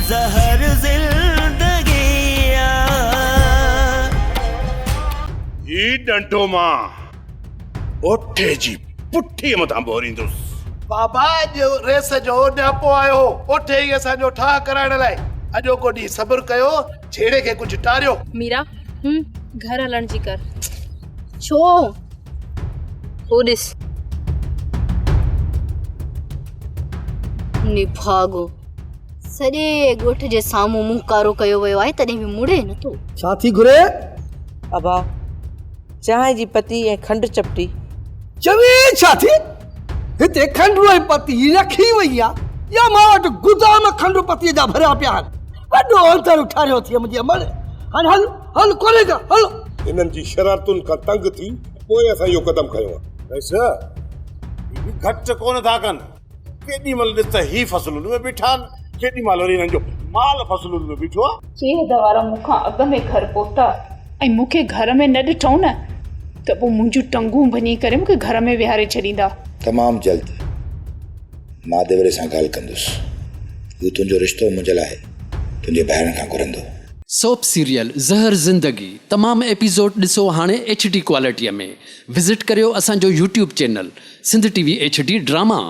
زهر زندگي آ. هي ڏنڊو مان اوٺي جي پٺيء مٿان ڀوريندس. بابا اڄ ريس جو نياپو آيو هو، اوٺي ئي اسان جو ٺاهه ڪرائڻ لاء. اڄوڪو ڏينهن صبر ڪيو، جهيڙي کي ڪجهه ٽاريو. ميرا، هم، گهر هلڻ جي ڪر. ڇو؟ هو ڏس. نڀاڳو، سڄي ڳوٺ جي سامهون منهن ڪارو ڪيو ويو آهي تڏهن به مڙي نٿو. ڇا ٿي گهري؟ ابا، چانهه جي پتي ۽ کنڊ چپٽي. چوين ڇا ٿي؟ هتي کنڊ ۽ پتي رکي وئي آ يا مان وٽ گدام کنڊ پتيء جا ڀريا پيا آهن. وڏو انڌر ٺاريو ٿي منهنجي امڙ. هاڻي هل، هل ڪونهي ڪا، هل. هنن جي شرارتن کان تنگ ٿي پوء اسان اهو قدم کنيو آهي. رئيس، هي به گهٽ ڪونه ٿا ڪن. ڪيڏي مهل ڏس ته هي فصلن ۾ بيٺا آهن، ڪيڏي مهل وري هنن جو مال فصلن ۾ بيٺو آهي. چيهه وارا مون کان اڳ ۾ گهر پهتا ۽ مون کي گهر ۾ نه ڏٺائون نه ته پوء منهنجون ٽنگون ڀڃي ڪري مون کي گهر ۾ ويهاري ڇڏيندا. تمام جلد مان ديوري سان ڳالهه ڪندس. هو تنهنجو رشتو منهنجي لاء تنهنجي ڀائرن کان گهرندو. سوپ سيريل زهر زندگي تمام ايپيسوڊ ڏسو هاڻي ايڇ ڊي ڪوالٽي ۾ وزٽ ڪريو اسان جو YouTube channel Sindh T V H D drama.